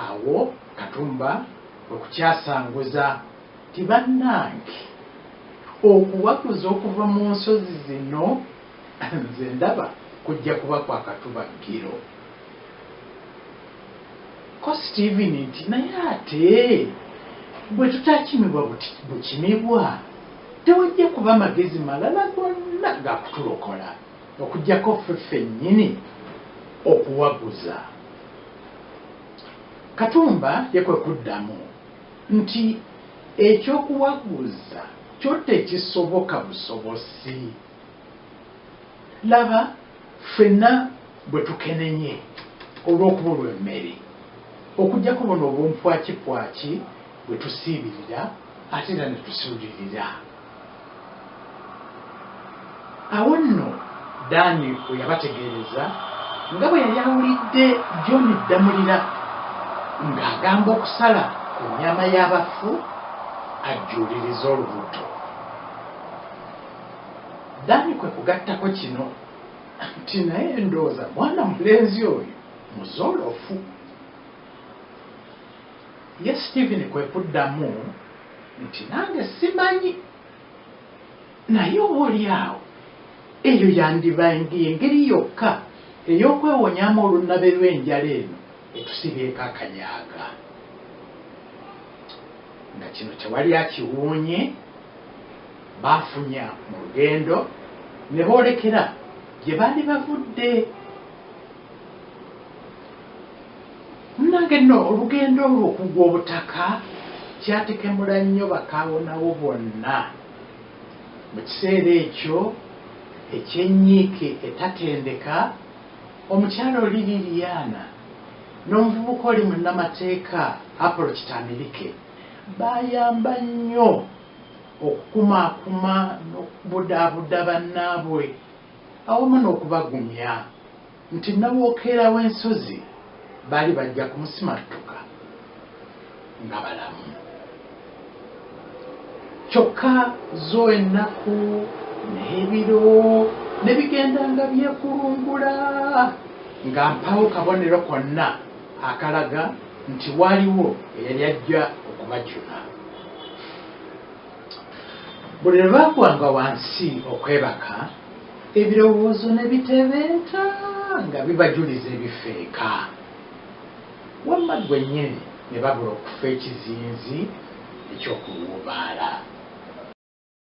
Awo Katumba kwe kukyasanguza nti, Bannange, okuwaguza okuva mu nsozi zino nze ndaba kujja kuba kwa katubaggiro. Ko Stephen nti, Naye ate bwe tutakimibwa bukimibwa, tewajja kuba magezi malala gonna ga kutulokola okuggyako ffe ffennyini okuwaguza. Katumba ye kwe kuddamu nti eky'okuwaguza kyo tekisoboka busobosi. Laba ffenna bwe tukenenye olw'okubulwa emmere, okuggyako buno obumpwakipwaki bwe tusiibirira ate era ne tusulirira. Awo nno Dan we yabategeereza nga bwe yali awulidde John Ddamulira ng'agamba okusala ku nnyama y'abafu ajjuulirize olubuto. Dan kwe kugattako kino nti naye ndowooza mwana mulenzi oyo muzoolofu. Ye Steven kwe kuddamu nti nange simanyi naye oba oli awo eyo yandiba ng'engeri yokka ey'okwewonyaamu olunnabe lw'enjala eno etusibyeko akanyaaga. Nga kino tewali akiwuunye, baafunya mu lugendo ne boolekera gye baali bavudde. Munnange nno olugendo olwo okugwa obutaka kyatekemula nnyo bakaawonawo bonna. Mu kiseera ekyo eky'ennyiike etatendeka, omukyala oli Liliana n'omuvubuka oli munnamateeka Apollo Kitaamirike baayamba nnyo okukumaakuma n'okubudaabuda bannaabwe awamu n'okubagumya nti nnawookeera w'ensozi baali bajja kumusimattuka nga balamu. Kyokka zo ennaku n'ebiro ne bigenda nga byekulungula nga mpaawo kabonero konna akalaga nti waaliwo eyali ajja okubajuna. Buli lwe baagwanga wansi okwebaka, ebirowoozo ne bitebeeta nga bibajuliza ebifa eka. Wamma ggwe nnyini ne babula okufa ekizinzi eky'okuwuubaala.